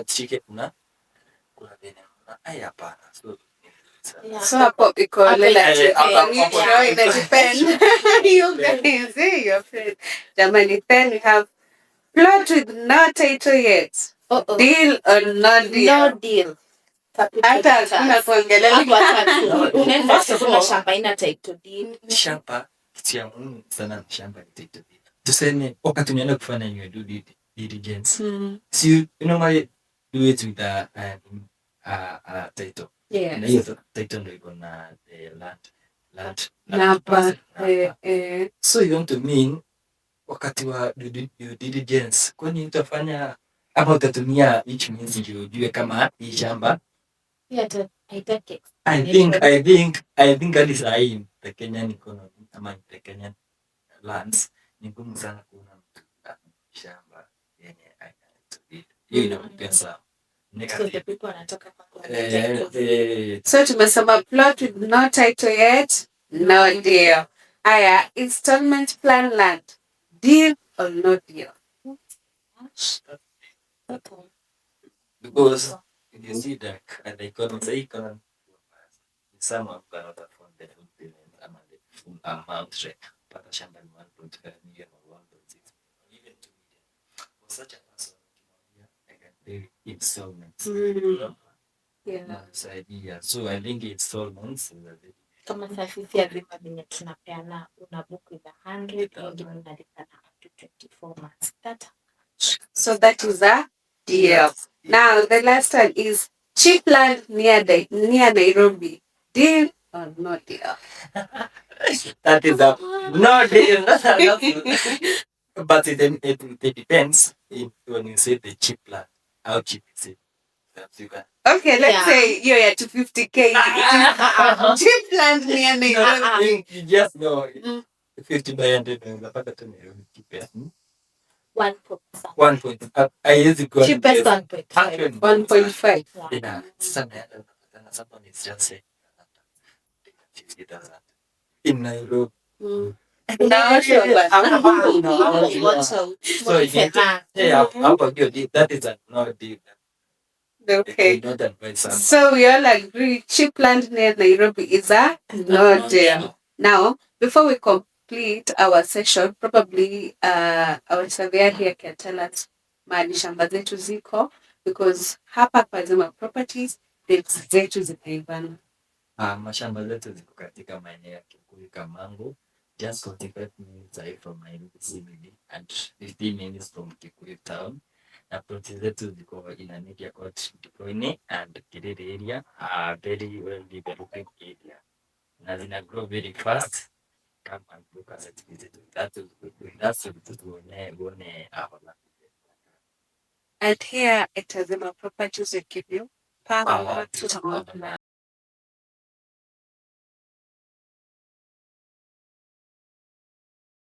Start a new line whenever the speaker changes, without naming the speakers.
tushike, kuna venye unaona, ai, hapana. So ni vizuri sana.
So hapo iko
Hapo
relative.
Eh,
Neutral, ina depend. You guys, eh, your friend. Jamani, then we have plot with no title yet.
Uh-oh.
Deal or no deal?
No deal.
Hata hakuna kuongelea.
Hapo hata tu. Unaenda
First of
kuna
all,
shamba ina title deed.
Shamba, kitu ya muhimu sana ni shamba ni title deed. Tuseme wakati unaenda kufanya your due diligence, si you normally do it with a title? Na hiyo title ndio iko na the land
Namba.
Number.
Eh.
So you want to mean wakati wa due diligence, kwani utafanya ama utatumia which means ndio ujue kama hii shamba?
Pia hata haitaki
I think hadi saa hii the Kenyan economy ama the Kenyan lands, ni ngumu sana kuona mtu ana shamba yenye haina title deed. Hiyo inakupea some
So the
negative.
People wanataka kwanza
Eh, eh.
So tumesema plot with no title yet, no deal. Aya, installment plan land. Deal or no deal?
Because if you see that at the economy, the economy, someone cannot afford the full payment ama the full amount, right? Pata shamba ni 1.5 million or 1.6 million or even 2 million. For such a person, ukimwambia, "I can pay installments," inasaidia. So I think installments is a very
Kama saa sisi Azima venye tunapeana, una book with 100, wengine unalipa na up to 24 months. That
So that is a deal. Now the last one is cheap land near Nairobi. Deal or no deal?
That is a no deal. But it depends when you say the cheap land, how cheap is it? Perhaps you can
Okay, let's say hiyo ya 250K. Cheap land near Nairobi.
You just know 50 by 100 unaweza pata tu Nairobi cheap, yeah.
One point
One point haiwezi kuwa
cheapest 1.5.
Actually,
1.5.
yeah, sasa naenda unapatana someone is just saying 50,000 in Nairobi.
Unaoshwa bana.
Hapana.
Watch out.
So you need to, yeah, hapo hiyo deal, that is a no deal. I not advise someone.
So we all agree cheap land near Nairobi is a no deal. Now, before we complete our session, probably our surveyor here can tell us mahali shamba zetu ziko, because hapa kwa Zima Properties deals zetu zinaivana.
Mashamba zetu ziko katika maeneo ya Kikuyu Kamangu, just 45 minutes away from Nairobi CBD and 15 minutes from Kikuyu town. Na ploti zetu ziko in an area called Ndikoini and Kiriri area, a very well developed area. Na zina grow very fast. Come and book a site visit with us, tuone uone our land.
And here at Azima Properties, we give you power
Power
to
to
multiply.